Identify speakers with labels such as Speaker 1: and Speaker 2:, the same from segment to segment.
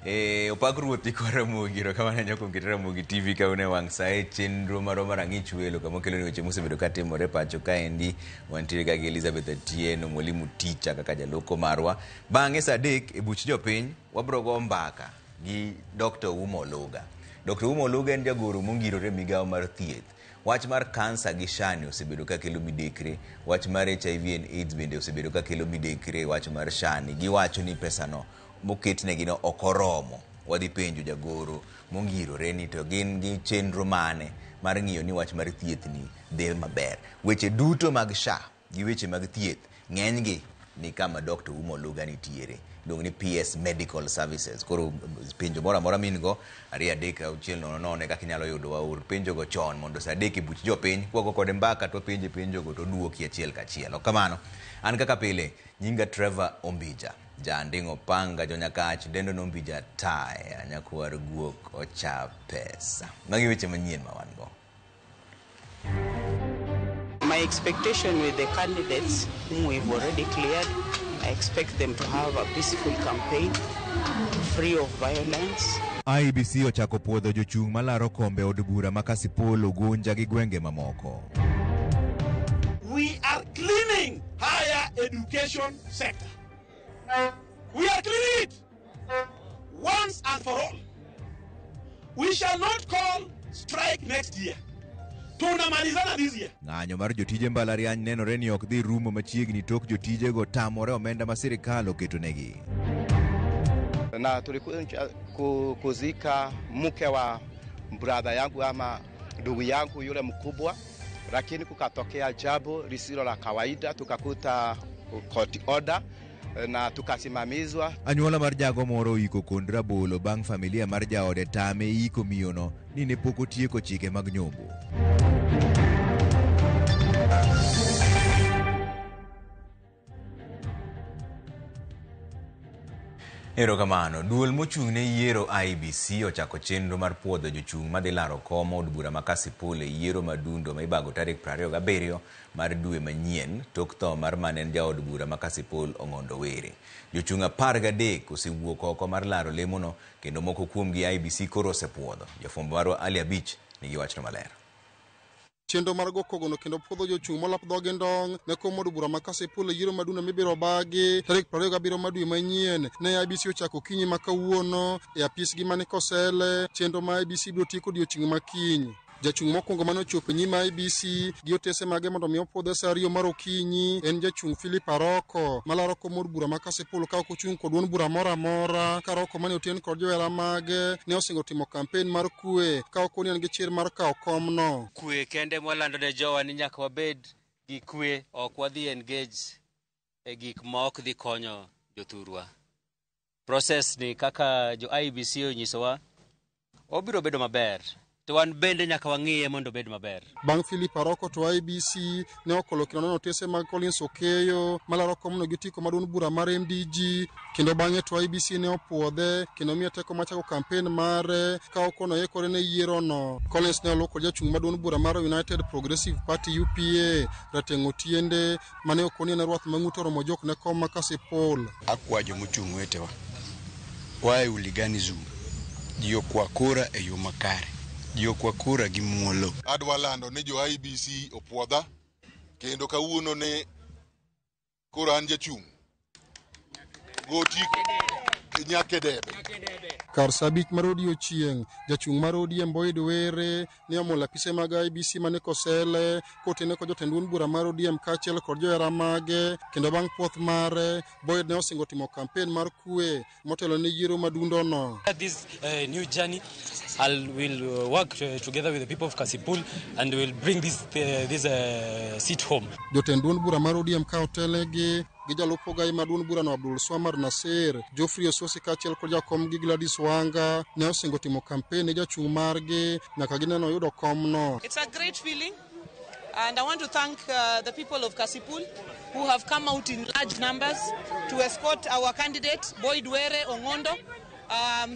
Speaker 1: Opak ruoth ikwa Ramogi, erokamano ahinya kuom keto Ramogi TV ka un e wang' sa e chenro marwa mar Ang'ich Welo kama wakeloni weche mosebedo ka timore pacho kaendi. Wantiere ka gi Elizabeth Atieno, mwalimu ticha kaka jaloko marwa. Bang'e sa 3 e buch jopiny wabro go mbaka gi Dr. Ouma Oluga. Dr. Ouma Oluga en jagoro mongirore e migawo mar thieth. Wach mar kansa gi SHA ni osebedo ka kelo midekre, wach mar HIV and AIDS bende osebedo ka kelo midekre, wach mar SHA ni giwacho ni pesano moketnegi no ok oromo. Wadhi penjo jagoro mongirore ni to gin gi chenro mane mar ng'iyo ni wach mar thieth ni dhi maber. Weche duto mag SHA gi weche mag thieth ng'enygi ni kama Dr. Ouma Oluga nitiere. Iluongo ni PS Medical Services. Koro penjo moro amora min go 2 3 6 0 0 e kaka inyalo yudo wa or penjo go chon mondo sa 3 e buch jopiny kwago kode mbaka to wapenje penjo go to oduoki achiel kachiel. Ok kamano. An kaka pile nyinga Trevor Ombija. Janding'o panga jonyakach dendo nombija taya nyakwar guok ocha pesa. Magi weche manyien ma wan go.
Speaker 2: My expectation with the candidates whom we've already cleared, I expect them to have a peaceful campaign, free of violence.
Speaker 1: IEBC ochako puodho jochung' malaro kombe od bura ma Kasipul, Ugunja gi gwenge mamoko.
Speaker 3: We are cleaning higher education sector. We are cleaning it once and for all. We shall not call strike next year. Tunamalizana this year.
Speaker 1: Ng'anyo mar jotije mbalariany nenore ni ok dhi rumo machiegni tok jotijego tamore omenda ma sirikal oketonegi.
Speaker 4: Na tulikuja kuzika mke wa brother yangu ama ndugu yangu yule mkubwa, lakini kukatokea jambo lisilo la kawaida, tukakuta court order na tukasimamizwa.
Speaker 1: Anyuola mar jago moro oiko kond rabolo bang' familia mar jaode tame iko miyono ni ne pok otieko chike mag nyombo. Erokamano. Duol mochung' ne yiero IEBC ochako chenro mar puodho jochung' madhi laro kom od bura ma Kasipul e yiero madundo ma ibago tarik 27 mar dwe manyien tok tho mar mane en jaod bura ma Kasipul Ong'ondo Were. Jochung' 13 osewuok oko mar laro lemono kendo moko kuomgi IEBC koro osepuodho. Jafwambo marwa Ali Abich nigi wachno maler.
Speaker 5: Chenro mar go kogono kendo puodho jochung' molap dhogi ndong' ne kom od bura ma Kasipul e yiero madundo mibiro bagi tarik 27 mar dwe manyien ne IEBC ochako okinyi ma kawuono e apisgi mani Kosele. Chenro ma IEBC biro tieko odiochieng' ma kiny. Jachung' mokwongo mane ochopo e nyim IEBC gi otese mage mondo mi opuodhe sa 2 mar okinyi en jachung' Philip Aroko malaro kom od bura ma Kasipul ka ok ochung' kod duond bura moro amora. Ka Aroko mane oten kod johera mage ne osingo timo kampen mar kwe ka ok en gi chir mar kawo komno.
Speaker 6: Kwe kende mwalando ne jowa ni nyaka wabed gi kwe, ok wadhi engage e gik ma ok dhi konyo jothurwa. Process ni kaka jo IEBC onyisowa obiro bedo maber. To wan bende nyaka wang'iye mondo obed maber.
Speaker 5: Bang' Philip Aroko to IEBC ne okolo kendo nono otese mag Collins Okeyo malaro komno gi otiko mar duond bura mar MDG kendo bang'e to IEBC ne opuodhe kendo miye teko mar chako kampen mare ka okono ikore ne yierono. Collins ne oluw kod jachung' mar duond bura mar United Progressive Party UPA Rateng' Otiende mane okoni en rwath ma ng'ute oromo jok ne kom ma Kasipul.
Speaker 7: Akwa jomochung' wetewa, wae hooliganism, ji okwa kura e yo makare, ji okwa kura gi muolo.
Speaker 8: Adwa lando ni jo IEBC opuodha kendo kawuono ne koro an jachung' gotiko nyaka debe.
Speaker 5: Kar sa 5 mar odiochieng', jachung' mar ODM Boyd Were ne omulo apise mag IEBC mane Kosele kotene kod jotend duond bura mar ODM kaachiel kod johera mage kendo bang' puoth mare Boyd ne osingo timo kampen mar kwe motelo ne yiero madundono.
Speaker 9: This new journey, I will work together with the people of Kasipul and will bring this seat home.
Speaker 5: Jotend duond bura mar ODM ka otelegi gi jalup ogai mar duond burano Abdul Swamad Nasir, Geoffrey Ososi kaachiel kod jakom gi Gladys Wanga ne osingo timo kampen ne jachung' margi nyaka gineno yudo komno.
Speaker 10: It's a great feeling and I want to thank the people of Kasipul who have come out in large numbers to escort our candidate Boyd Were Ong'ondo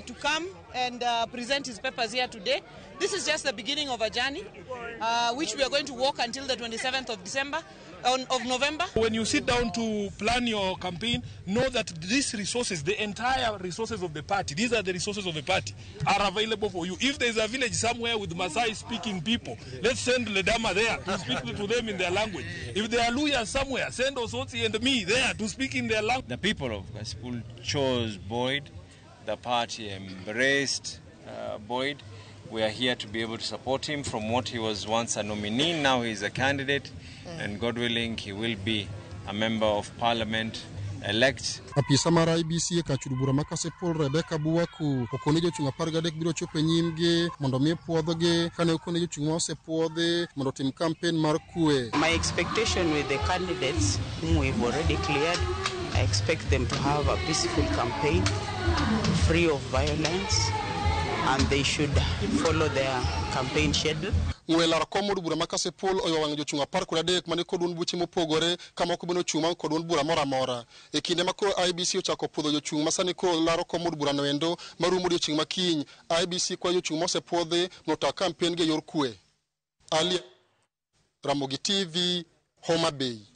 Speaker 10: to come and present his papers here today. This is just the beginning of a journey, which we are going to walk until the 27th of December, of November.
Speaker 11: When you sit down to plan your campaign, know that these resources, the entire resources of the party, these are the resources of the party, are available for you. If there's a village somewhere with Maasai-speaking people, let's send Ledama there to speak to them in their language. If there are Luyas somewhere, send Osotsi and me there to speak in their language.
Speaker 7: The people of Kasipul chose Boyd. The party embraced Boyd. We are here to be able to support him from what he was once a nominee. Now he is a candidate, and God willing, he will be a member of parliament elect.
Speaker 5: Apisa mar IEBC e kar od bura ma Kasipul Rebecca Buaku okone jochung' 13 biro chopo e nyimgi mondo mi puodhgi kane okone jochung' ma osepuodhi mondo otim kampen mar kwe.
Speaker 2: My expectation with the candidates whom we've already cleared, I expect them to have a peaceful campaign, free of violence, and they should follow their campaign schedule.
Speaker 5: Ng'we laro kom od bura ma Kasipul oywa wang' jochung' 13 mane kod duond buche mopogore ka moko bende ochung' maonge kod duond bura moro amora. E kinde ma koro IEBC ochako puodho jochung' ma sani koro laro kom od burano endo marumo odiochieng' ma kiny, IEBC kwayo jochung' mosepuodhi mondo ota kampen gi e yor kwe. Ali Ramogi TV, Homa Bay.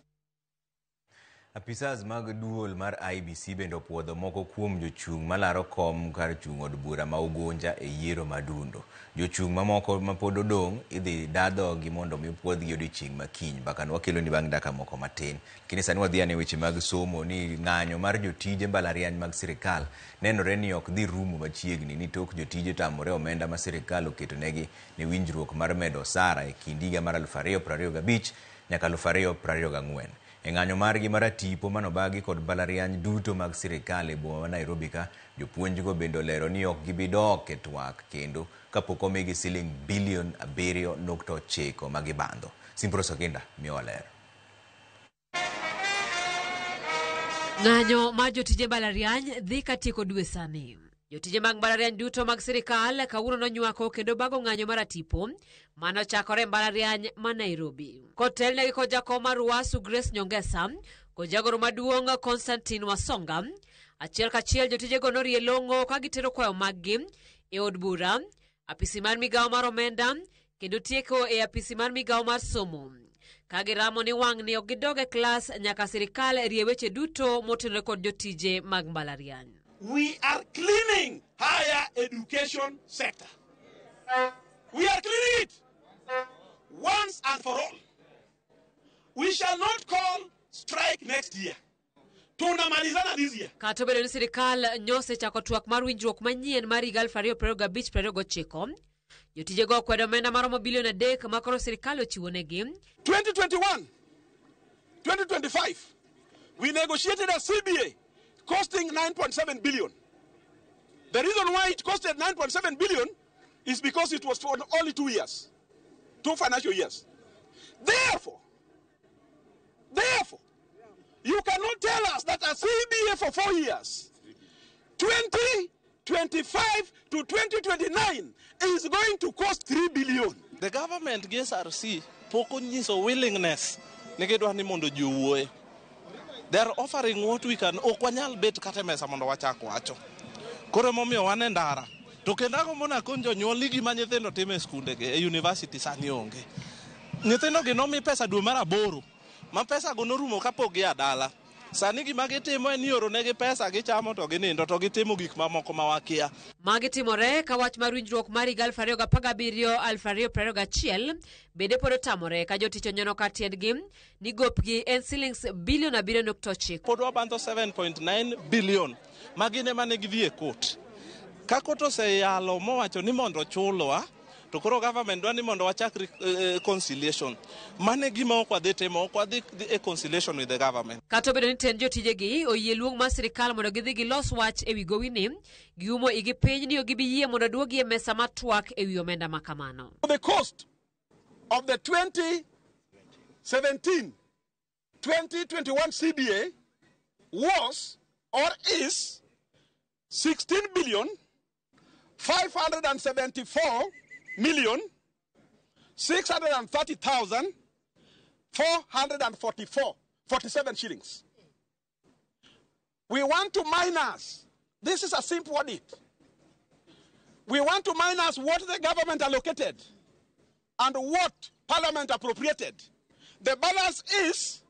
Speaker 1: Apisas mag duol mar IEBC bende opuodho moko kuom jochung' malaro kom kar chung' od bura ma Ugunja e yiero madundo. Jochung' mamoko mapod odong' idhi da dhogi mondo mi opuodhgi odiochieng' ma kiny. Mbakano wakeloni bang' dakika moko matin. Lakini sani wadhi ane weche mag somo ni ng'anyo mar jotije mbalariany mag sirikal nenore ni ok dhi rumo machiegni ni tok jotije tamore omenda ma sirikal oketonegi ne winjruok mar medo osara e kind higa mar 2025 nyaka 2024. E ng'anyo margi maratipo manobagi kod mbalariany duto mag sirikal e boma ma Nairobi ka, jopuonjgo bende olero ni ok gibi dok e twak kendo kapok omigi siling bilion 7.9 ma gibandho. Simpros Okinda miyowa ler.
Speaker 12: Ng'anyo mar jotije mbalariany dhi katieko dwe sani. Jotije mag mbalariany duto mag sirikal kawuono nonywako kendo bago ng'anyo maratipo manochakore e mbalariany ma Nairobi. Kotelnegi kod jakom mar UASU Grace Nyongesa kod jagoro maduong' Constantine Wasonga, achiel kachiel jotijego norie long'o ka gitero kwayo maggi e od bura, apisi mar migawo mar omenda kendo tieko e apisi mar migawo mar somo. Ka giramo ni wang'ni ok gidog e klas nyaka sirikal rie weche duto motenore kod jotije mag mbalariany.
Speaker 3: We are cleaning higher education sector. We are cleaning it once and for all. We shall not call strike next year. Tunamalizana this year.
Speaker 12: Kata obedo ni sirikal nyosechako twak mar winjruok manyien mar higa 2025-2029, jotijego okwedo omenda maromo bilion 3 ma koro sirikal ochiwonegi.
Speaker 3: 2021, 2025, we negotiated a CBA costing 9.7 billion. The reason why it costed 9.7 billion is because it was for only 2 years, 2 financial years. Therefore, you cannot tell us that a CBA for 4 years, 2025 to 2029, is going to cost 3 billion.
Speaker 13: The government gi SRC pok onyiso willingness ni gidwa ni mondo ji owuoye. They are offering what we can. Ok wanyal bet kata e mesa mondo wachak wacho. Koro emomiyo wan e ndara. To kendo agombo nakon jonyuol ni gima nyithindo timo e skundegi, e university sani onge. Nyithindo gi nomi pesa dwe mar 8, ma pesa go norumo kapok gia dala. Sani gima gitimo en ioro negi pesa gichamo to ginindo to gitimo gik mamoko ma wakia.
Speaker 12: Magi timore ka wach mar winjruok mar higa 2017-2021 bende pod otamore ka jotich onyono kar tiendgi ni gopgi en silings bilion 7.9.
Speaker 13: Pod wabandho 7.9 billion ma gin ema ne gidhi e kot. Ka kot oseyalo mowacho ni mondo chulwa, to koro government dwa ni mondo wachak conciliation. Mano e gima ok wadhi timo, ok wadhi e conciliation with the government.
Speaker 12: Kata obedo ni tend jotijegi oyie luong mar sirikal mondo gidhi gilos wach ewi gowini, giumo igi piny ni ok gibi yie mondo duogi e mesa mar twak ewi omenda ma kamano.
Speaker 3: The cost of the 2017-2021 CBA was or is 16 billion 574 million 630,444.47 shillings. We want to minus. This is a simple audit. We want to minus what the government allocated and what Parliament appropriated. The balance is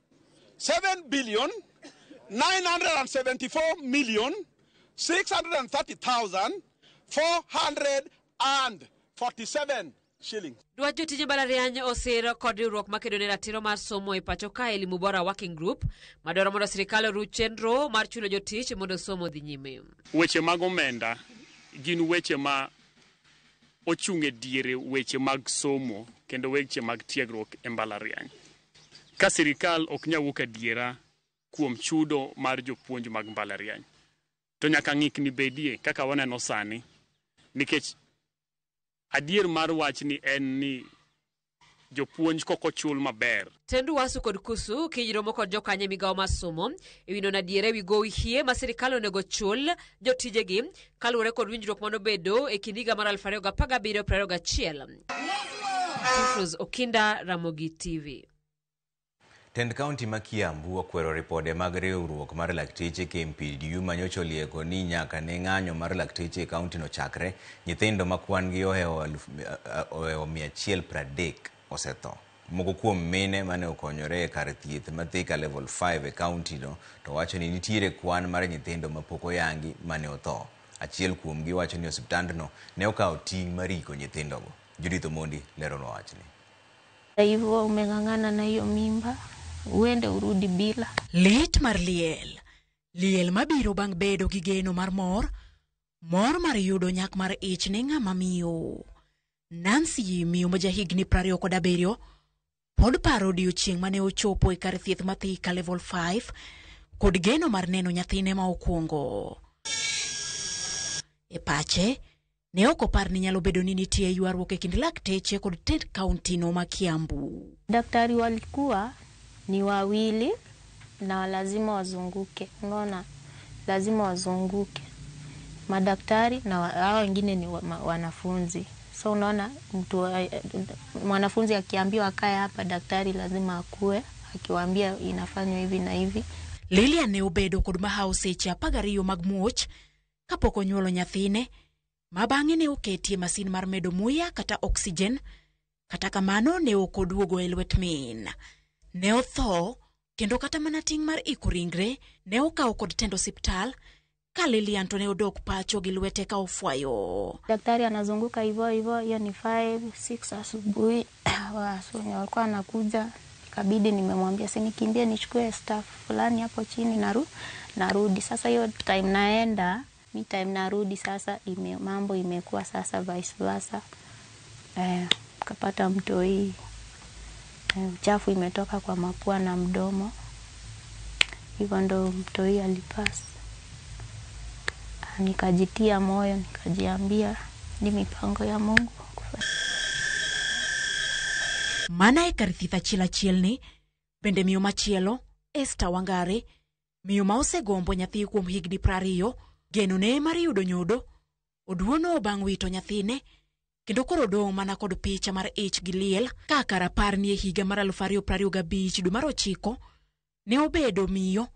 Speaker 3: 7,974,630,447 shillings.
Speaker 12: Dwach jotije mbalariany osir kod riwruok makedo ne ratiro mar somo e pacho ka Elimu Bora Working Group madwaro mondo sirikal oruch chenro mar chulo jotich mondo somo odhi nyime.
Speaker 14: Weche mag omenda gin weche ma ochung' e diere weche mag somo kendo weche mag tiegruok e mbalariany. Ka sirikal ok nyal wuok adiera kuom chudo mar jopuonj mag mbalariany, to nyaka ng'ikni bedie kaka waneno sani, nikech adier mar wachni en ni jopuonj kok ochul maber.
Speaker 12: Tend Uasu kod Kusu kiny romo kod jokanyo e migawo mar somo e wi nono adiera e wi gowi hie ma sirikal onego chul jotijegi kaluwore kod winjruok manobedo e kind higa mar 2017-2021. Rose Okinda, Ramogi TV.
Speaker 1: Tend kaunti ma Kiambu okwero ripode mag riwruok mar lakteche KMPDU manyocha olieko ni nyaka ne ng'anyo mar lakteche e kauntino chakre, nyithindo ma kwan gi ohewo 130 osetho. Moko kuom mine mane okonyore e kar thieth ma Thika Level 5 e kauntino to wacho ni nitiere kwan mar nyithindo mapok oyangi mane otho. Achiel kuomgi wacho ni osiptandno ne okawo ting' mar iko nyithindogo. Judith Omondi leronwa wachni.
Speaker 15: Hivyo umeng'ang'ana na hiyo mimba, uende urudi bila.
Speaker 16: Lit mar liel. Liel mabiro bang' bedo gi geno mar mor, mor mar yudo nyak mar ich ne ng'ama miyo. Nancy, miyo ma jahigni 27, pod paro odiochieng' mane ochopo e kar thieth ma Thika Level 5 kod geno mar neno nyathine ma okwongo. E pache, ne ok opar ni nyalo bedo ni nitie ywaruok e kind lakteche kod tend kauntino ma Kiambu.
Speaker 15: Daktari walikuwa ni wawili na lazima wazunguke. Unaona, lazima wazunguke. Madaktari na hao wengine ni wanafunzi. So unaona, mtu mwanafunzi akiambiwa akae hapa, daktari lazima akue akiwaambia inafanywa hivi na hivi.
Speaker 16: Lilian ne obedo kod mahawo seche 12 mag muoch kapok onyuolo nyathine, ma bang'e ne oketie masin mar medo muya kata oxygen. Kata kamano ne ok oduogo e lwet min. Ne otho kendo kata mana ting' mar iko ringre ne okawo kod tend osiptal, ka Lilian to ne odok pacho gi lwete ka ofwayo.
Speaker 15: Daktari anazunguka hivyo hivyo, hiyo ni 5 6 asubuhi. Wasunya walikuwa anakuja, ikabidi nimemwambia si nikimbie nichukue staff fulani hapo chini narudi. Sasa hiyo time naenda, mi time narudi sasa mambo imekuwa sasa vice versa. Kapata mtoi, uchafu imetoka kwa mapua na mdomo. Hivyo ndo mtoi alipasi. Nikajitia moyo, nikajiambia ni mipango ya Mungu.
Speaker 16: Mana e kar thieth achiel achiel ni, bende miyo machielo, Esther Wangare, miyo ma osegombo nyathi kuom higni 20, geno ne mar yudo nyodo, oduono bang' wito nyathine, kendo koro odong' mana kod picha mar ich gi liel kaka rapar ni e higa mar 2025 dwe mar 9 ne obedo miyo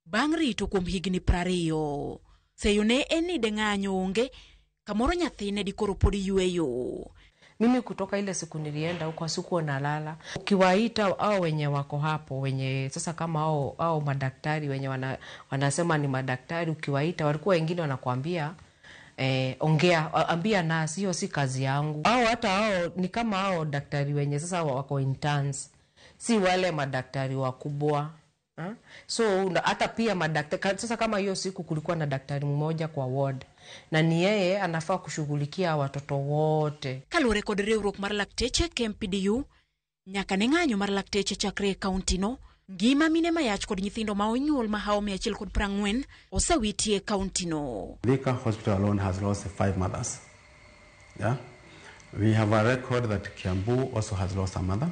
Speaker 16: bang' rito kuom higni 20. Seyo ne en ni deng'anyo onge, kamoro nyathine dikoro pod yweyo.
Speaker 17: Mimi kutoka ile siku nilienda huko sikuwa nalala. Ukiwaita hao wenye wako hapo, wenye sasa kama hao madaktari wenye wanasema ni madaktari, ukiwaita walikuwa wengine wanakuambia ongea, ambia nasi, hiyo si kazi yangu. Hao hata hao ni kama hao daktari wenye sasa wako interns, si wale madaktari wakubwa. So hata pia madaktari sasa, kama hiyo siku kulikuwa na daktari mmoja kwa ward na ni yeye anafaa kushughulikia watoto wote.
Speaker 16: Kaluwore kod riwruok mar lakteche KMPDU, nyaka ne ng'anyo mar lakteche chakre e kauntino, ngima mine mayach kod nyithindo ma onyuol mahawo 140 osewitie e kauntino.
Speaker 18: Thika Hospital alone has lost 5 mothers. Yeah? We have a record that Kiambu also has lost a mother.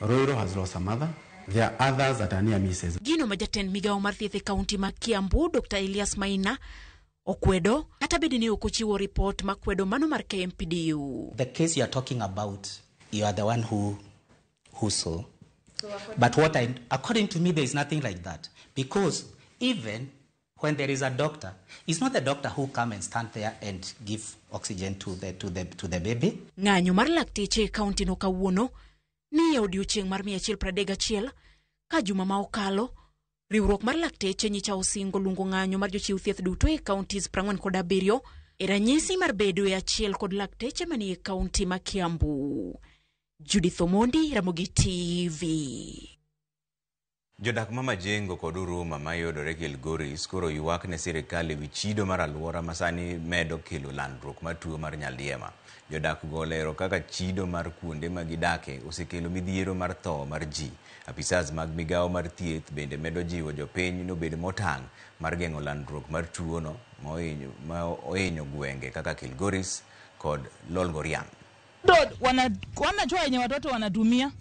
Speaker 18: Ruiru has lost a mother. There are others that are near misses.
Speaker 16: Gino ma jatend migawo mar thieth e kaunti ma Kiambu, Dr. Elias Maina, okwedo kata bed ni ok ochiwo ripot makwedo mano mar KMPDU.
Speaker 19: The case you are talking about, you are the one who saw. But what according to me, there is nothing like that. Because even When there is a doctor, it's not the doctor who come and stand there and give oxygen to the baby.
Speaker 16: Ng'anyo mar lakteche e kaontino kawuono ni e odiechieng' mar 131 ka juma ma okalo riwruok mar lakteche nyicha osingo luongo ng'anyo mar jochiw thieth duto e counties 47 e ranyisi mar bedo e achiel kod lakteche manie kaunti ma Kiambu. Judith Omondi, Ramogi TV.
Speaker 1: Jodak ma Majengo kod Huruma mayudore Kilgoris koro ywak ne sirikal ewi chido mar alwora ma sani medo kelo landruok mar tuo mar nyaldiema. Jodak go olero kaka chido mar kuonde ma gidake osekelo midhiero mar tho mar ji. Apisas mag migawo mar thieth bende medo jiwo jopiny nobed motang' mar geng'o landruok mar tuono ma ohinyo gwenge kaka Kilgoris kod Lolgorian.
Speaker 20: Wanajua yenye watoto wanatumia.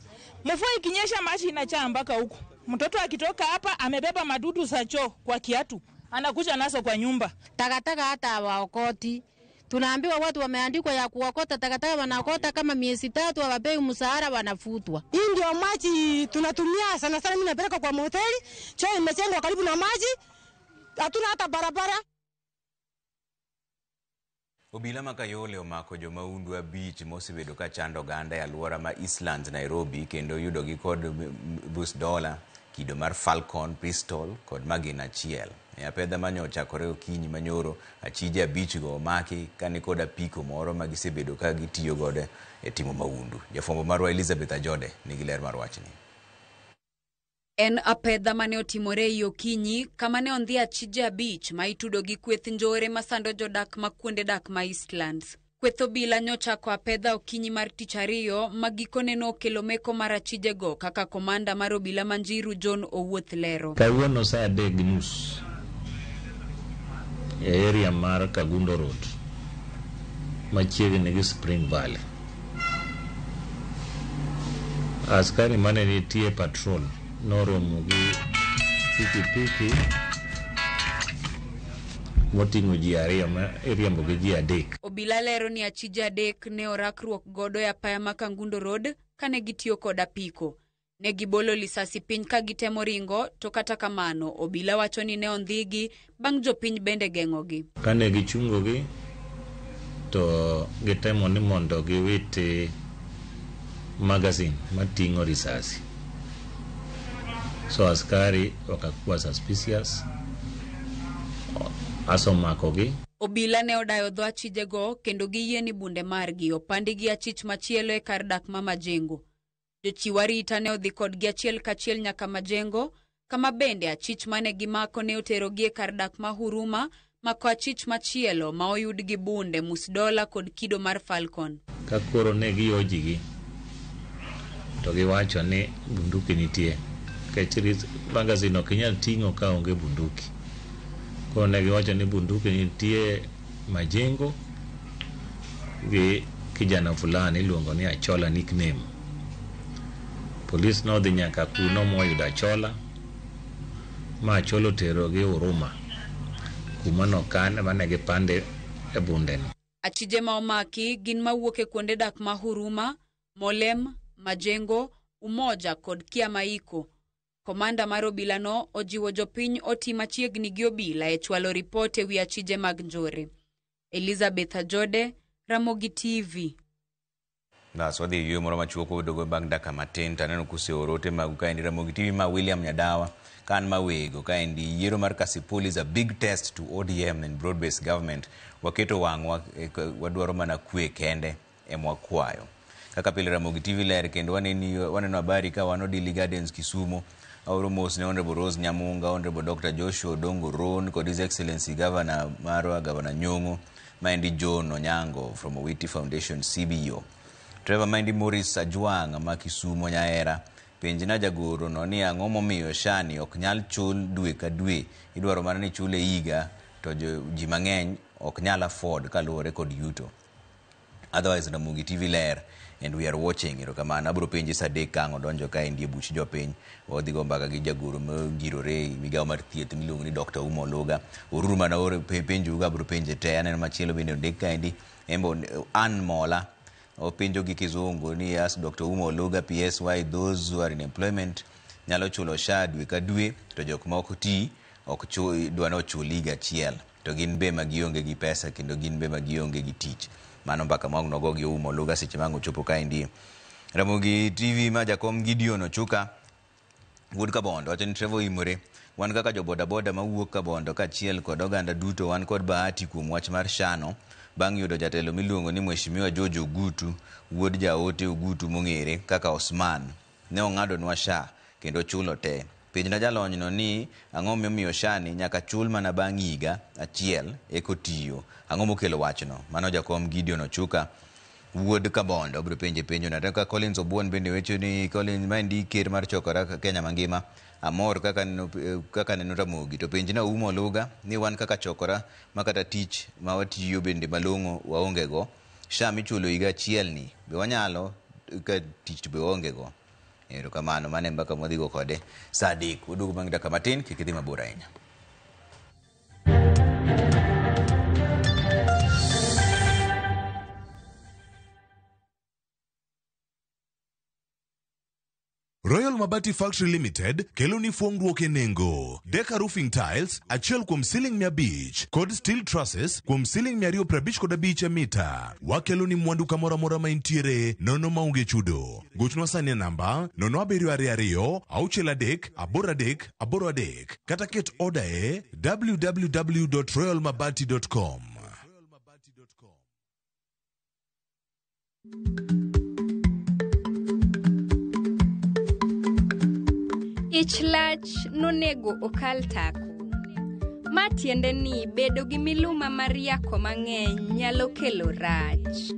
Speaker 20: Mvua ikinyesha maji inajaa mpaka huku. Mtoto akitoka hapa amebeba madudu za choo kwa kiatu, anakuja nazo kwa nyumba.
Speaker 21: Takataka hata hawaokoti. Tunaambiwa watu wameandikwa ya kuokota takataka, wanaokota kama miezi 3, hawapewi mshahara, wanafutwa.
Speaker 22: Hii ndio maji tunatumia sana sana, mimi napeleka kwa moteli. Choo imejengwa karibu na maji, hatuna hata barabara.
Speaker 1: Obila ma Kayole omako jomahundu 5 mosebedo ka chando oganda e alwora ma Eastlands, Nairobi kendo yudogi kod bus dola, kido mar Falcon, pistol kod magina achiel. E apedha mane ochakore okinyi manyoro, achije 5 go omaki kani kod apiko moro ma gisebedo ka gitiyo godo e timo mahundu. Jafwambo marwa Elizabeth Ajode nigi ler mar wachni.
Speaker 23: En apedha mane otimore ei okinyi kama ne ondhi achije 5 ma itudo gi kweth njore masando jodak ma kuonde dak ma Eastlands. Kweth obila nyochako apedha okinyi mar tich ariyo ma gikone nokelo meko mar achijego kaka komanda mar obila ma Njiru John Owuoth lero.
Speaker 24: Kawuono saa 3:30 e area mar Kagundo Road machiegni gi Spring Valley. Askari mane nitie patrol noromo gi pikipiki moting'o ji 2 ma iriembo gi ji 3.
Speaker 23: Obila lero ni achije 3 ne orakruok godo e apaya ma Kangundo Road kane gitiyo kod apiko. Ne gibolo lisasi piny ka gitemo ringo to kata kamano obila wacho ni ne ondhigi bang' jopiny bende geng'ogi.
Speaker 24: Kane gichungogi to gitemo ni mondo giwit magazine mating'o risasi. So askari wakakuwa suspicious aso makogi.
Speaker 23: Obila ne odayo dho achijego kendo giyie ni bunde margi opandi gi achich machielo e kar dak ma Majengo. Jochiw arita ne odhi kodgi achiel kachiel nyaka Majengo, kama bende achich mane gimako ne oterogi e kar dak ma Huruma mako achich machielo ma oyud gi bunde, musdola kod kido mar Falcon.
Speaker 24: Ka koro ne giojigi to giwacho ni bunduki nitie. Nikech magazine ok inyal ting'o ka onge bunduki. Koro ne giwacho ni bunduki nitie Majengo gi kijana fulani iluongo ni Achola nickname. Polis nodhi nyaka kuno moyudo Achola ma Achola oterogi Huruma kuma nokan mane gipande e bundeno.
Speaker 23: Achije ma omaki gin mawuok e kuonde dak ma Huruma, Molem, Majengo, Umoja kod Kiamaiko. Komanda mar obilano ojiwo jopiny oti machiegni gi obila e chwalo ripot ewi achije mag njore. Elizabeth Ajode, Ramogi TV.
Speaker 1: Bas wadhi e yueyo moro machuok wabedogo bang' dakika matin to aneno kuseoro ote magu kaendi Ramogi TV ma William Nyadawa ka an mawego kaendi yiero mar Kasipul is a big test to ODM and broad based government. Waketo wang'wa wadwaro mana kwe kende emwakwayo. Kaka pile Ramogi TV ler kendo waneno habari ka wan Odili Gardens Kisumu. Aoro mos ne Honorable Rose Nyamunga, Honorable Dr. Joshua Odongo Ron kod His Excellency Governor marwa Governor Nyong'o maendi John Onyango from Owiti Foundation CBO. Trevor maendi Morris Ajwang' ma Kisumo Nyaera penjna jagoro no ni ang'o momiyo SHA ni ok nyal chul dwe ka dwe idwaro mana ni chule higa to ji mang'eny ok nyal afford kaluwore kod yuto. Otherwise Ramogi TV ler and we are watching. Erokamano. Abiro penji saa 3 ka ang' odonjo kaendi e buch jopiny. Wadhi go mbaka gi jagoro mongirore e migawo mar thieth miluongo ni Dr. Uma Oluga. Oruru mana or penjo abiro penje te. Aneno machielo bende ondik kaendi. Embo Ann Mola openjo gi kizungu ni ask Dr. Uma Oluga PS why those who are in employment nyalo chulo SHA dwe ka dwe to jok ma ok ti ok chul dwa ni ochul higa achiel to gin be ma gionge gi pesa kendo gin be ma gionge gi tich. Mano mbaka ma nogo gi Ouma Oluga seche ma ang' ochopo kaendi. Ramogi TV ma jakom Gideon Ochuka wuod Kabondo wacho ni Trevor oimore. Wan kaka jo bodaboda mawuok Kabondo kaachiel kod oganda duto wan kod bahati kuom wach mar Shano bang' yudo jatelo miluongo ni Mheshimiwa George Ogutu wuod jaote Ogutu mong'ere kaka Osman. Ne ong'adonwa SHA kendo chulo te. Penjna jalonyno ni ang'o momiyo SHA ni nyaka chul mana bang' higa achiel eka otiyo. Ang'o mokelo wachno? Mano jakom Gideon Ochuka wuod Kabondo obiro penje penjo no. Ka Collins Obuon bende wacho ni Collins maendi ker mar chokora Kenya mangima amor kaka neno kaka neno Ramogi to penjna Ouma Oluga ni wan kaka chokora ma kata tich ma watiyo bende malong'o waonge go. SHA michulo higa achiel ni be wanyalo ka tich to be waonge go. Erokamano, mano e mbaka mwadhigo kode saa 3. Waduogo bang' dakika matin, kik idhi mabor ahinya.
Speaker 4: Royal Mabati Factory Limited kelo ni fuong'ruok e nengo. Deka Roofing Tiles achiel kuom siling 500 kod steel trusses kuom siling 255 e mita. Wakelo ni mwandu kamoro amora ma intiere nono maonge chudo. Gochnwa sani e namba 0722 63 83 83 kata ket oda e www.royalmabati.com.
Speaker 6: Ich lach nonego okal tako. Ma tiende ni bedo gi miluma mar yako mang'eny nyalo kelo rach.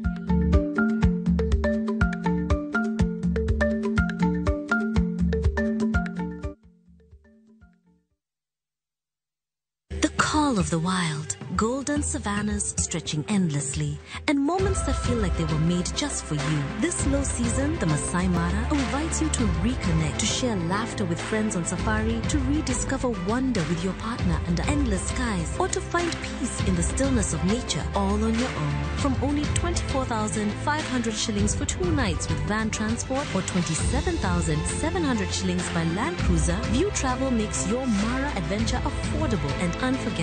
Speaker 8: The call of the wild, golden savannas stretching endlessly, and moments that feel like they were made just for you. This low season, the Masai Mara invites you to reconnect, to share laughter with friends on safari, to rediscover wonder with your partner under endless skies, or to find peace in the stillness of nature all on your own. From only 24,500 shillings for 2 nights with van transport or 27,700 shillings by Land Cruiser, View Travel makes your Mara adventure affordable and unforgettable.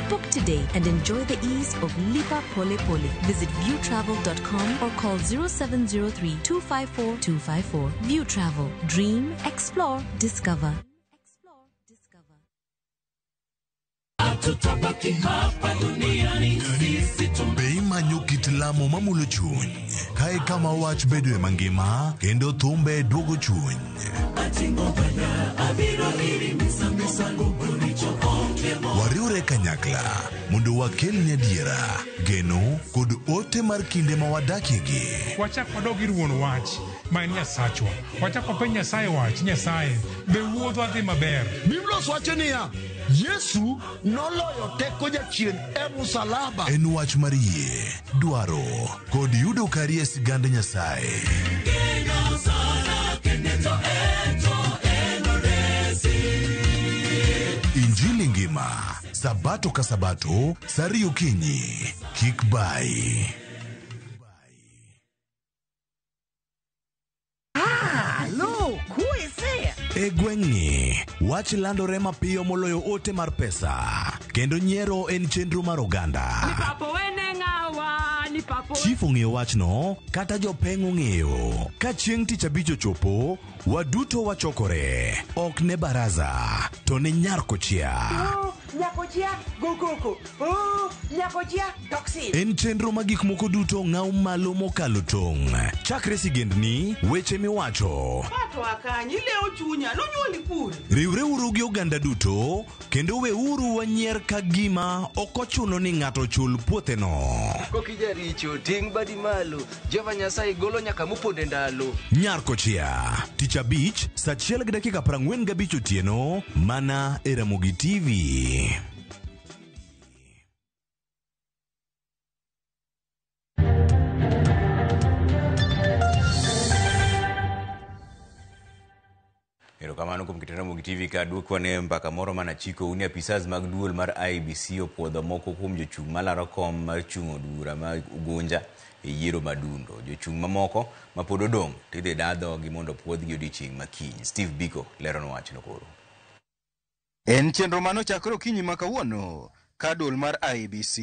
Speaker 8: Book today and enjoy the ease of Lipa Pole Pole. Visit viewtravel.com or call 0703 254 254. View Travel. Dream, explore, discover.
Speaker 4: Be imanyo kit lamo mamulo chuny kae kama wach bedoe mangima kendo thumbe duogo chuny. Wariwre kanyakla mondo wakelni adiera, geno kod ote mar kinde ma wadakiegi.
Speaker 9: Wachak wadog ir wuon wach ma en Nyasachwa. Wachak wapenj Nyasaye wach, Nyasaye, be wuodhwa dhi maber?
Speaker 25: Biblos wacho niya, Yesu noloyo teko jachien e musalaba.
Speaker 4: En wach mar yie, dwaro kod yudo kari e sigand Nyasaye. Injili ngima, Sabato ka Sabato, saa 2 okinyi. Kik bai. E gweng'ni, wach landore mapiyo moloyo ote mar pesa, kendo nyiero en chenro mar oganda. Chief ong'eyo wachno, kata jopeng' ong'eyo. Ka chieng' tich abich ochopo, waduto wachokore. Ok ne baraza, to ne nyar kochia. En chenro ma gik moko duto ng'aw malo mokalo tong'. Chakre sigendni, weche miwacho. Riwreuru gi oganda duto, kendo weuru wanyier ka gima ok ochuno ni ng'ato chul puotheno.
Speaker 26: Kokijaricho, ting' badi malo, Jehova Nyasaye golo nyaka moponde ndalo.
Speaker 4: Nyar kochia, tich abich, saa 1:45 otieno, mana e Ramogi TV.
Speaker 1: Erokamano kuom keto Ramogi TV ka duokwa ne mbaka moro manachiko ni apisas mag duol mar IEBC opuodho moko kuom jochung' malaro kom mar chung' od bura ma Ugunja e yiero madundo. Jochung' mamoko ma pod odong' tidhi da dhogi mondo opuodhgi odiochieng' ma kiny. Steve Biko leronwa wachno koro.
Speaker 2: En chenro mane ochakore okinyi ma kawuono ka duol mar IEBC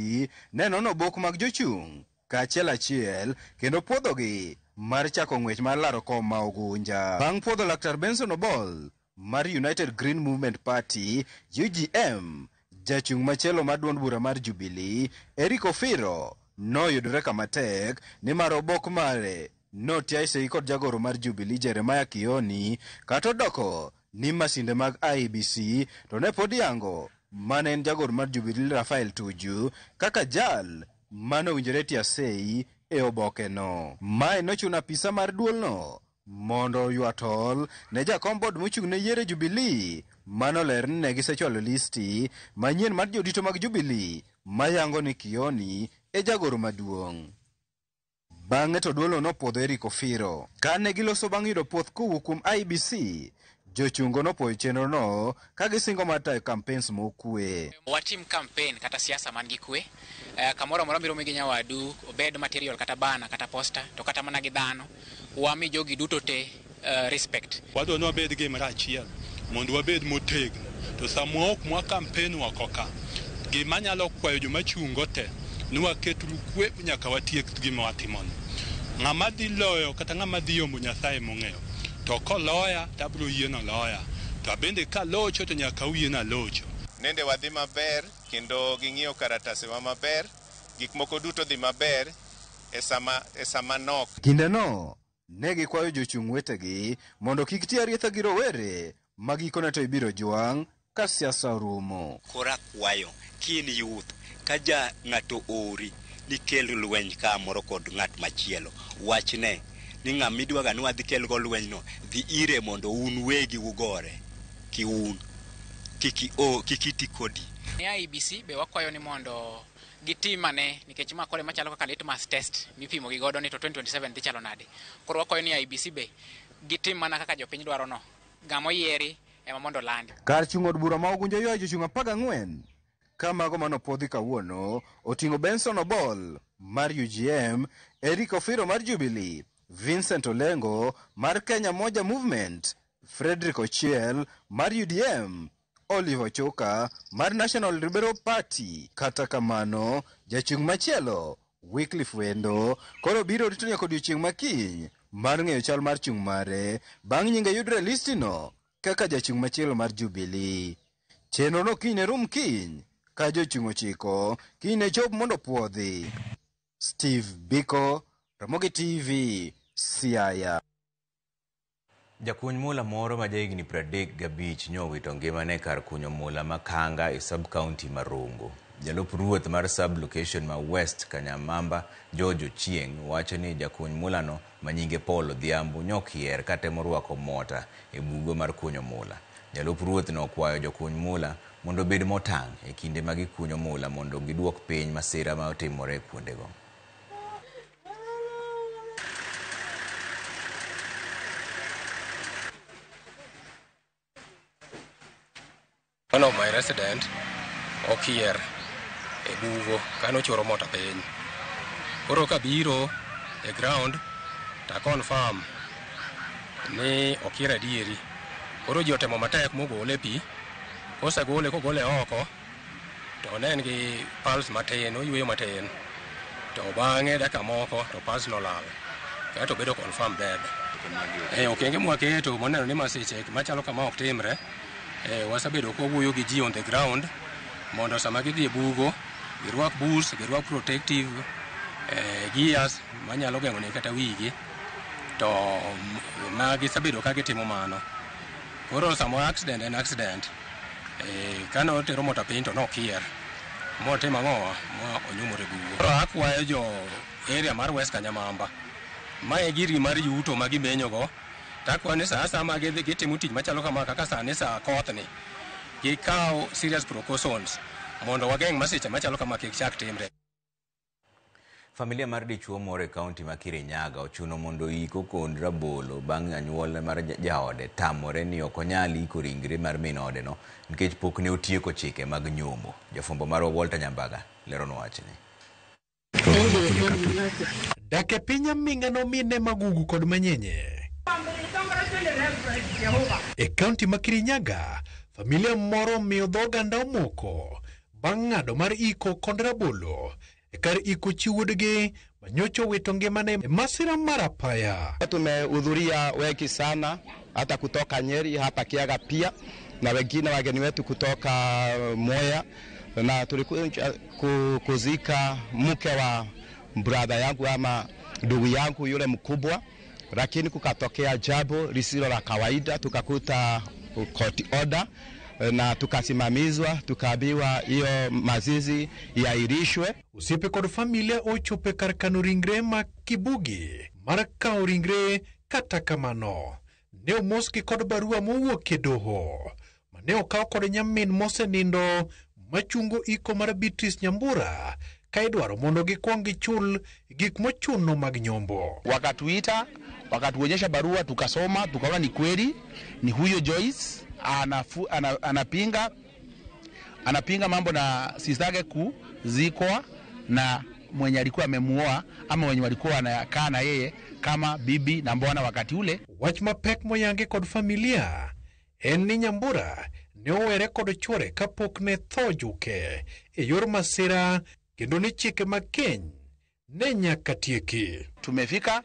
Speaker 2: ne nono obok mag jochung' kaachiel achiel kendo puodhogi mar chako ng'wech mar laro kom ma Ugunja. Bang' puodho Laktar Benson Obol mar United Green Movement Party UGM, jachung' machielo mar duond bura mar Jubilee Eric Ofiro noyudore kama tek nimar obok mare notiae sei kod jagoro mar Jubilee Jeremiah Kioni kata odoko ni masinde mag IEBC to ne pod yango mane en jagoro mar Jubilee Raphael Tuju kaka jal mane owinjore tia sei e obokeno. Mae nochuno apisa mar duolno mondo oywa tol ne jakom bod mochung' ne yiero Jubilee manoler ni ne gisechwalo listi manyien mar jodito mag Jubilee mayango ni Kioni e jagoro maduong'. Bang'e to duolno nopuodho Eric Ofiro. Kane giloso bang' yudo puoth kowuok kuom IEBC, jochungo nopuoyo chenrono ka gisingo mar tayo campaigns mokwe.
Speaker 5: Watim campaign kata siasa man gi kwe. Kamoro amora miromo gi nyawadu, obed material kata bana kata poster, to kata mana gi dhano, wami jogi duto te respect.
Speaker 7: Wadwa ni wabed gimoro achiel mondo wabed motegno. To sama ok mwa campaign oko ka, gima nyalo kwayo joma chungo te ni waketuru kwe nyaka watiek gima watimoni. Ng'ama dhi loyo kata ng'ama dhi yombo Nyasaye mong'eyo. To koloya to abiro yieno loya. To abende kalocho to nyaka uyiena locho.
Speaker 10: Nende wadhi maber kendo ging'iyo karatasewa maber, gik moko duto dhi maber e sama nok.
Speaker 2: Kindeno ne gikwayo jochung' wetegi mondo kik ti arietha gi rowere ma gikone to ibiro jwang' ka siasa orumo.
Speaker 11: Koro akwayo kin youth ka ja ng'ato ori ni kel lweny kamoro kod ng'at machielo, wachne ni ng'ama idwaga ni wadhi kelgo lwenyno, dhi ire mondo un wegi ugore kiun, kik iti kodi.
Speaker 5: Ne IEBC be wakwayo ni mondo gitim ane nikech ma kore machalo kaka litmus test mipimo gi godo ni to 2027 dhi chalo nade. Koro wakwayo ni IEBC be gitim mana kaka jopiny dwaro no. Ng'ama oyieri ema mondo olandi.
Speaker 2: Kar chung' od bura ma Ugunja ywayo jochung' 14 ka mago manopuodhi kawuono oting'o Benson Obol mar UGM, Eric Ofiro mar Jubilee, Vincent Olengo mar Kenya Moja Movement, Frederick Ochiel mar UDM, Oliver Ochoka mar National Liberal Party. Kata kamano, jachung' machielo Wycliffe Wendo koro biro rito nyaka odiochieng' makiny mar ng'eyo chal mar chung' mare bang' nyinge yudre e listino kaka jachung' machielo mar Jubilee. Chenro no kiny ne rum kiny ka jochung' ochiko kiny ne chop mondo puodhi. Steve Biko, Ramogi TV, Siaya.
Speaker 1: Jakuny mula moro ma jahigni 35 nyowito ngimane kar kunyo mula ma Kanga e sub-county ma Rongo. Jalup ruoth mar sub-location ma West Kanyamamba George Ochieng' wacho ni jakuny mulano ma nyinge Paul Odhiambo nyokier katemo rwako mota e bugo mar kunyo mula. Jalup ruoth no okwayo jokuny mula mondo obed motang' e kinde ma gikunyo mula mondo giduok piny masira ma otimore kuondego.
Speaker 13: One of my resident okier e bugo kane ochoro mota piny. Koro kabiro e ground ta confirm ni okier adieri. Koro ji otemo matek mogole e pi. Kosegole kogole oko to ne en gi pulse matin, oyweyo matin. To bang'e dakika moko to pulse nolal. Kaeto obedo confirm dead. Okenge mwaketo moneno ni masiche machalo kama ok timre. Wasebedo kwawuoyo gi ji on the ground mondo sama gidhi e bugo girwak boots, girwak protective gears manyalo geng'o ne kata wigi. To ma gisebedo ka gitimo mano. Koro sama accident en accident. Kane otero mota piny to nokier. Motimo ang'owa ma onyumore e bugo. Koro akwayo jo area mar West Kanyamamba. Mae girgi mar yuto ma gimenyogo. Takwayo ni sa asaya ma gidhi gitimo tich machalo kama kaka sani sa kothni, gikaw serious precautions mondo wageng' masiche machalo kama kik chak timre.
Speaker 1: Familia mar dichuo moro e kaunti ma Kirinyaga ochuno mondo oik okond rabolo bang' anyuola mar jaode tamore ni ok onyal iko ringre mar min odeno nikech pok ne otieko chike mag nyombo. Jafwambo marwa Walter Nyambaga leronwa wachni.
Speaker 27: Dak e piny aming'a nomine magugu kod manyenye. E kaunti ma Kirinyaga, Familia moro omiyo dho oganda omoko bang' ng'ado mar iko kond rabolo e kar iko chi wuodgi manyocha owito ngimane e masira mar apaya.
Speaker 3: Tumehudhuria wengi sana hata kutoka Nyeri hapa Kiaga pia na wengine wageni wetu kutoka Mwea, na tulikuja kuzika mke wa brother yangu ama ndugu yangu yule mkubwa, lakini kukatokea jambo lisilo la kawaida, tukakuta court order na tukasimamizwa, tukaambiwa hiyo mazizi iahirishwe.
Speaker 27: Osiepe kod familia ochopo e kar kano ringre ma Kibugi mar kawo ringre. Kata kamano, ne omosgi kod barua mowuok e doho mane okaw kod nyamin mosenindo machungo iko mar Beatrice Nyambura ka idwaro mondo gikwong gichul gik mochuno mag nyombo.
Speaker 12: Wakatuita, wakatuonyesha barua, tukasoma, tukaona ni kweli ni huyo Joyce anapinga mambo na sistake kuzikwa na mwenye alikuwa amemuoa ama wenye walikuwa wanakaa na yeye kama bibi na mbwana wakati ule.
Speaker 27: Wach mapek moyangi kod familia en ni Nyambura ne owere kod chuore kapok ne tho juke e yor masira kendo ni chike mag keny ne nyaka tieki.
Speaker 12: Tumefika,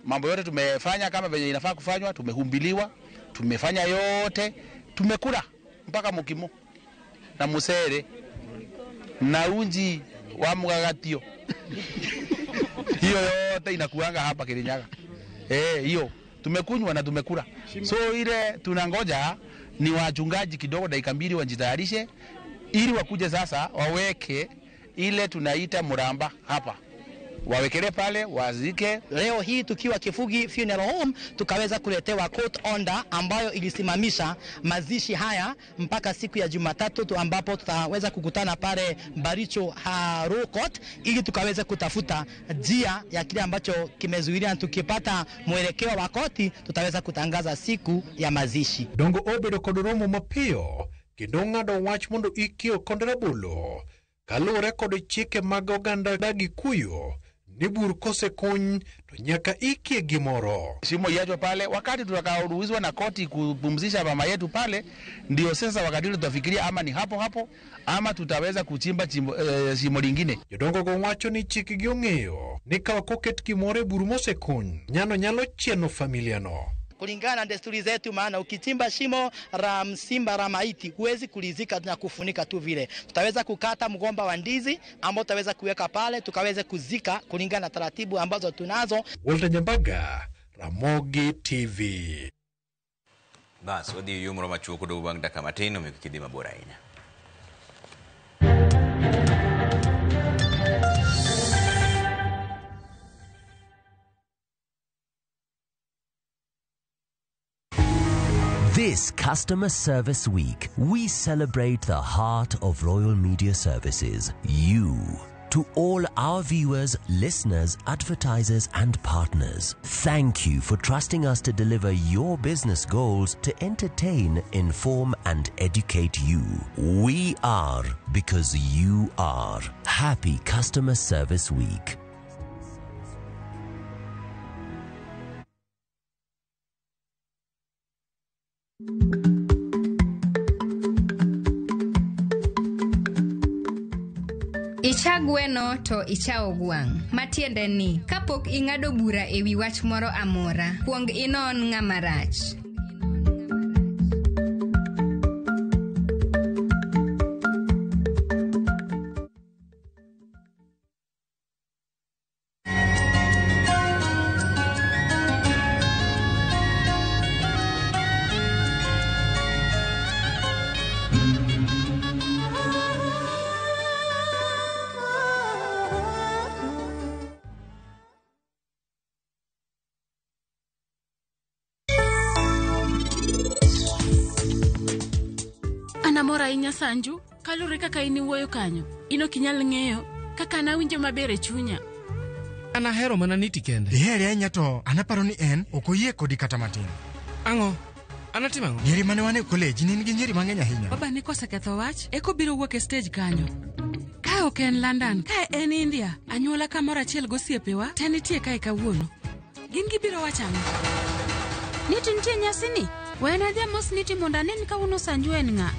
Speaker 12: mambo yote tumefanya kama venye inafaa kufanywa, tumehumbiliwa, tumefanya yote, tumekula mpaka mukimo na musere na unji wa mugagatio. Hiyo yote inakuanga hapa Kirinyaga. Hiyo tumekunywa na tumekula. So ile tunangoja ni wachungaji kidogo dakika mbili wajitayarishe ili wakuje sasa waweke ile tunaita muramba hapa. Wawekele pale, wazike.
Speaker 14: Leo hii tukiwa Kifugi Funeral Home tukaweza kuletewa court order ambayo ilisimamisha mazishi haya mpaka siku ya Jumatatu tu, ambapo tutaweza kukutana pale Baricho Haro Court ili tukaweza kutafuta njia ya kile ambacho kimezuilia, na tukipata mwelekeo wa koti tutaweza kutangaza siku ya mazishi.
Speaker 27: Dongo obedo kod romo mapiyo kendo ng'ado wach mondo ikio kod rabolo kaluwore kod chike mag oganda Gikuyu ni bur kosekuny to nyaka ikie gimoro.
Speaker 12: Shimo iachwe pale, wakati tutakaoruhusiwa na koti kupumzisha mama yetu pale, ndio sasa wakati tutafikiria ama ni hapo hapo ama tutaweza kuchimba shimo lingine.
Speaker 27: Jodongo go wacho ni chikgi ong'eyo ni ka ok oket gimoro e bur mosekuny, nyano nyalo chieno familia no.
Speaker 14: Kulingana na desturi zetu, maana ukichimba shimo la msimba la maiti huwezi kulizika na kufunika tu vile. Tutaweza kukata mgomba wa ndizi ambao tutaweza kuweka pale tukaweze kuzika kulingana na taratibu ambazo tunazo.
Speaker 27: Walter Nyambaga, Ramogi TV.
Speaker 1: Bas, wadhi yo moro machuok dogo bang' dakika matin omiyo kik idhi mabor ahinya.
Speaker 15: This Customer Service Week, we celebrate the heart of Royal Media Services, you. To all our viewers, listeners, advertisers, and partners, thank you for trusting us to deliver your business goals to entertain, inform, and educate you. We are because you are. Happy Customer Service Week.
Speaker 6: Icha gweno to ichawo gwang'. Matiende ni, kapok ing'ado bura e wi wach moro amora, kuong inon ng'ama rach.
Speaker 17: An amor ahinya Sanju, kaluwore kaka in iwuoyo kanyo. In ok inyal ng'eyo kaka an awinjo maber e chunya.
Speaker 18: An ahero mana niti kende.
Speaker 19: Ihere ahinya to an aparo ni en ok oyie kodi kata matin.
Speaker 18: Ang'o? An atimo ang'o?
Speaker 19: Nyiri mane wan e college ne nigi nyiri mang'eny ahinya.
Speaker 28: Baba ni koseketho wach, eko biro wuok e stage kanyo. Ka ok en London, ka en India, anyuola kamoro achiel gosiepewa te nitie kae kawuono. Gin gibiro wacho ang'o?
Speaker 29: Niti nitie nyasi ni?
Speaker 17: Wena adhi amos Niti mondo ane ni kawuono Sanju en ng'a.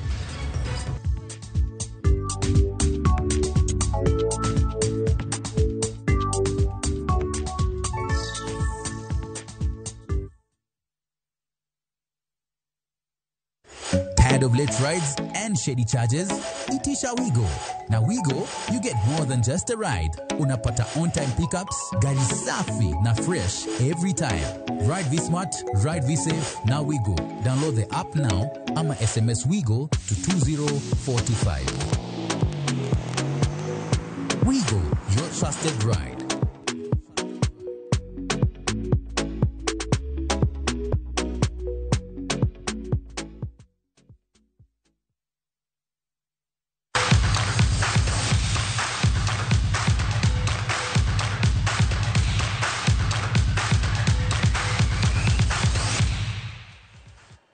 Speaker 8: Tired of late rides and shady charges? Itisha Wigo. Na Wigo, you get more than just a ride. Unapata on-time pickups, gari safi na fresh every time. Ride V-Smart, ride V-Safe, na Wigo. Download the app now ama SMS Wigo to 20425. Wigo, your trusted ride.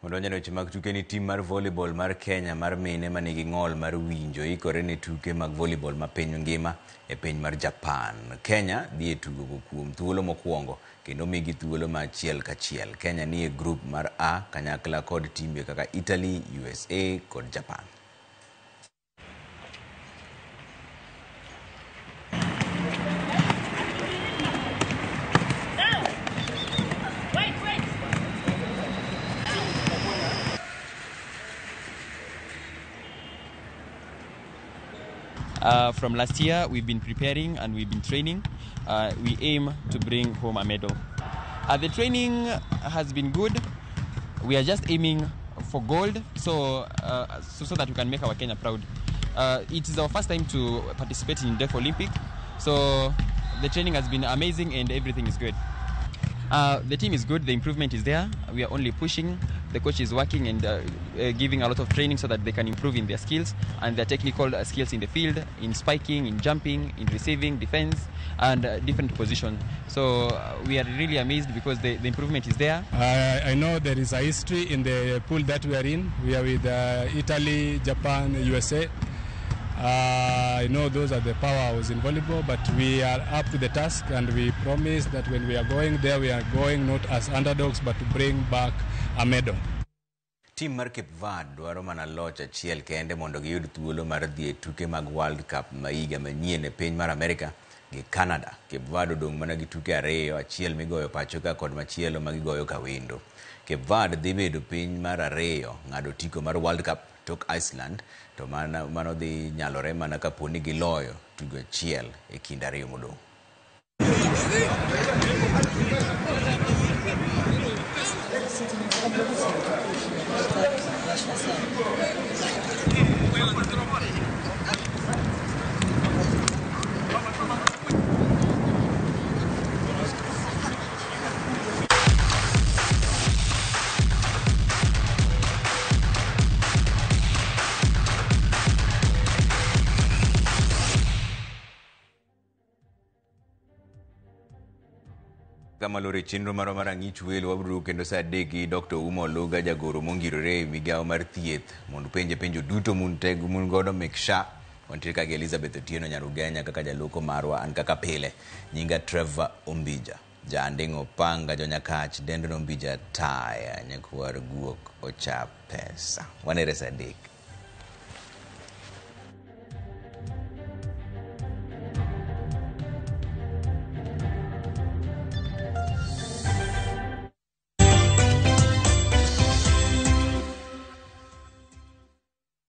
Speaker 1: Odonjo e weche mag tuke ni tim mar volleyball mar Kenya mar mine manigi ng'ol mar winjo ikore ne tuke mag volleyball ma piny ngima e piny mar Japan. Kenya dhi e tugo kuom thuolo mokwongo kendo migi thuolo ma achiel kachiel. Kenya ni e grup mar A kanyakla kod timbe kaka Italy, USA kod Japan.
Speaker 9: From last year, we've been preparing and we've been training. We aim to bring home a medal. The training has been good. We are just aiming for gold so that we can make our Kenya proud. It is our first time to participate in Deaf Olympic, so the training has been amazing and everything is good. The team is good, the improvement is there. We are only pushing. The coach is working and giving a lot of training so that they can improve in their skills and their technical skills in the field, in spiking, in jumping, in receiving, defense, and different positions. So we are really amazed because the improvement is there.
Speaker 16: I know there is a history in the pool that we are in. We are with Italy, Japan, USA. I know those are the powerhouse in volleyball, but we are up to the task and we promise that when we are going there, we are going not as underdogs, but to bring back a medal.
Speaker 1: Tim mar Cape Verde dwaro mana loch achiel kende mondo giyud thuolo mar dhi e tuke mag World Cup ma higa manyien e piny mar Amerika gi Canada. Cape Verde odong' mana gi tuke ariyo, achiel migoyo pacho ka kod machielo ma gigoyo kawendo. Cape Verde dhi bedo piny mar ariyo ng'ado otiko mar World Cup tok Iceland, to mano dhi nyalore mana kapo ni giloyo tugo achiel e kind ariyo modong'. Kamalore chenro marwa mar ang'ich welo wabiro kendo saa 3 gi Dr. Uma Oluga, jagoro mongirore e migawo mar thieth, mondo penje penjo duto mun godo mek SHA. Wantiere ka gi Elizabeth Otieno Nyarugenya kaka jaloko marwa, an kaka pile nyinga Trevor Ombija, jaanding'o Opanga, jonyakach Dendon Ombija taya, nyakwar guok ocha pesa. Wanere saa 3.